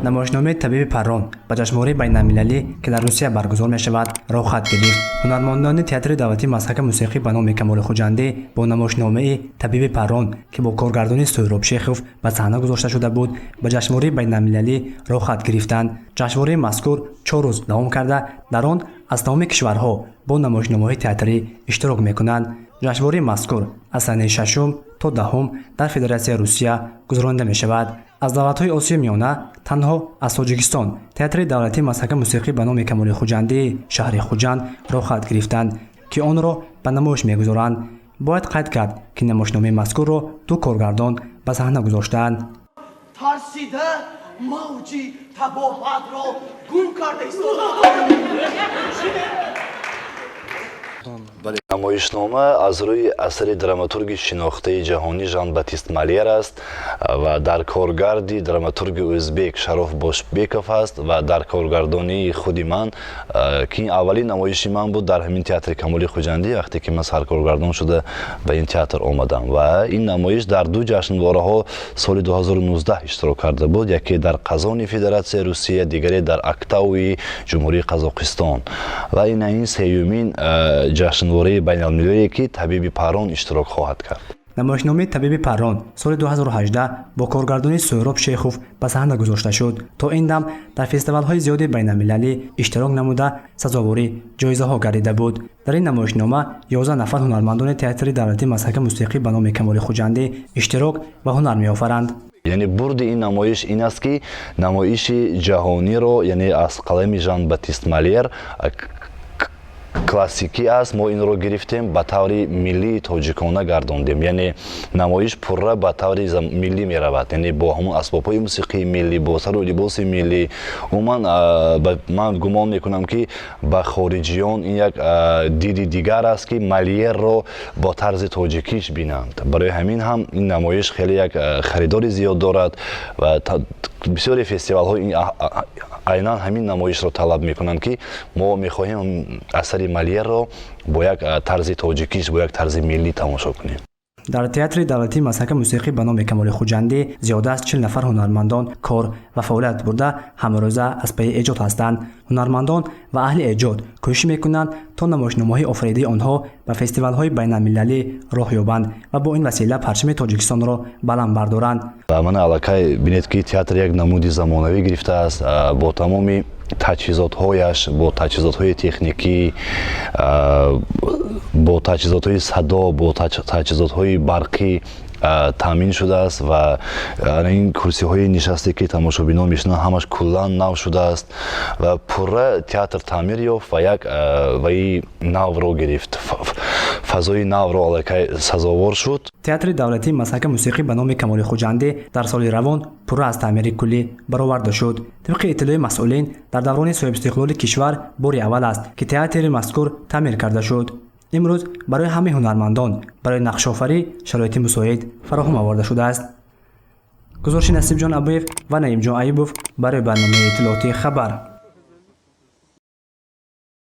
Намоишномаи «Табиби Паррон» ба ҷашнвораи байналмилалӣ, ки дар Русия баргузор мешавад, роҳхат гирифт. Ҳунармандони Театри давлатии мазҳака мусиқӣ ба номи Камоли Хуҷандӣ бо намоишномаи «Табиби Паррон», ки бо коргардонии Суҳроб Шехов ба саҳна гузошта шуда буд, ба ҷашнвораи байналмилалӣ роҳхат гирифтанд. Ҷашнвораи мазкур 4 рӯз давом карда, дар он аз тамоми кишварҳо бо намоишномаҳои театрӣ иштирок мекунанд. Ҷашнвораи мазкур аз санаи 6-ум то 10-ум дар Федератсияи Русия гузаронида мешавад. Аз давлатҳои Осиёи Миёна танҳо аз Тоҷикистон Театри давлатии мазҳака мусиқӣ ба номи Камоли Хуҷандии шаҳри Хуҷанд роҳхат гирифтанд, ки онро ба намоиш мегузоранд. Бояд қайд кард, ки намоишномаи мазкурро ду коргардон ба саҳна гузоштаанд. Тарсида мавҷи табобатро гум карда истода. Намоишнома аз рӯи асари драматурги шинохтаи ҷаҳонӣ Жан Батист Малер аст ва дар коргарди драматурги ӯзбек Шароф Бошбеков аст ва дар коргардонии худи ман, ки ин аввалин намоиши ман буд дар ҳамин Театри Камоли Хуҷандӣ, вақте ки ман саркоргардон шуда ба ин театр омадам. Ва ин намоиш дар ду ҷашнвораҳо соли 2019 иштирок карда буд: яке дар Қазони Федератсияи Русия, дигаре дар Актауи Ҷумҳурии Қазоқистон. Ва ин сеюмин ҷашнвораи байналмилалие, ки «Табиби Паррон» иштирок хоҳад кард. Намоишномаи «Табиби Паррон» соли 2018 бо коргардонии Суҳроб Шехов ба саҳна гузошта шуд. То ин дам дар фестивалҳои зиёди байналмилалӣ иштирок намуда, сазовори ҷоизаҳо гардида буд. Дар ин намоишнома 11 нафар ҳунармандони Театри давлатии мазҳака мусиқӣ ба номи Камоли Хуҷандӣ иштирок ва ҳунар меофаранд. Яъне бурди ин намоиш ин аст, ки намоиши ҷаҳониро, яъне аз қалами Жан Батист Малер, классикӣ аст, мо инро гирифтем, ба таври миллии тоҷикона гардондем. Яъне намоиш пурра ба таври миллӣ меравад, яъне бо ҳамон асбобҳои мусиқии миллӣ, бо сару либоси миллӣ. Умуман, ман гумон мекунам, ки ба хориҷиён ин як диди дигар аст, ки Малиерро бо тарзи тоҷикиш бинанд. Барои ҳамин ҳам ин намоиш хеле як харидори зиёд дорад ва бисёре фестивалҳо айнан ҳамин намоишро талаб мекунанд, ки мо мехоҳем асари Малиерро бо як тарзи тоҷикиш, бо як тарзи миллӣ тамошо кунем. Дар Театри давлатии мазҳака мусиқӣ ба номи Камоли Хуҷандӣ зиёда аз 40 нафар ҳунармандон кор ва фаъолият бурда, ҳамарӯза аз пайи эҷод ҳастанд. Ҳунармандон ва аҳли эҷод кӯшиш мекунанд, то намоишномаҳои офаридаи онҳо ба фестивалҳои байналмилалӣ роҳ ёбанд ва бо ин васила парчами Тоҷикистонро баланд бардоранд. Мана, аллакай бинед, ки театр як намуди замонавӣ гирифтааст бо тамоми таҷҳизотҳояш, бо таҷҳизотҳои техникӣ, бо таҷҳизотҳои садо, бо таҷҳизотҳои барқӣ таъмин шудааст. Ва ин курсиҳои нишасте, ки тамошобинон мешинанд, ҳамаш куллан нав шудааст ва пурра театр таъмир ёфт ва як ваи навро гирифт, фазои навро аллакай сазовор шуд. Театри давлатии мазҳака мусиқӣ ба номи Камоли Хуҷандӣ дар соли равон пурра аз таъмири куллӣ бароварда шуд. Тибқи иттилои масъулин, дар даврони соҳибистиқлоли кишвар бори аввал аст, ки театри мазкур таъмир карда шуд. Имрӯз барои ҳамаи ҳунармандон барои нақшофарӣ шароити мусоид фароҳам оварда шудааст. Гузориши Насибҷон Абуев ва Наимҷон Аюбов барои барномаи иттилоотии «Хабар».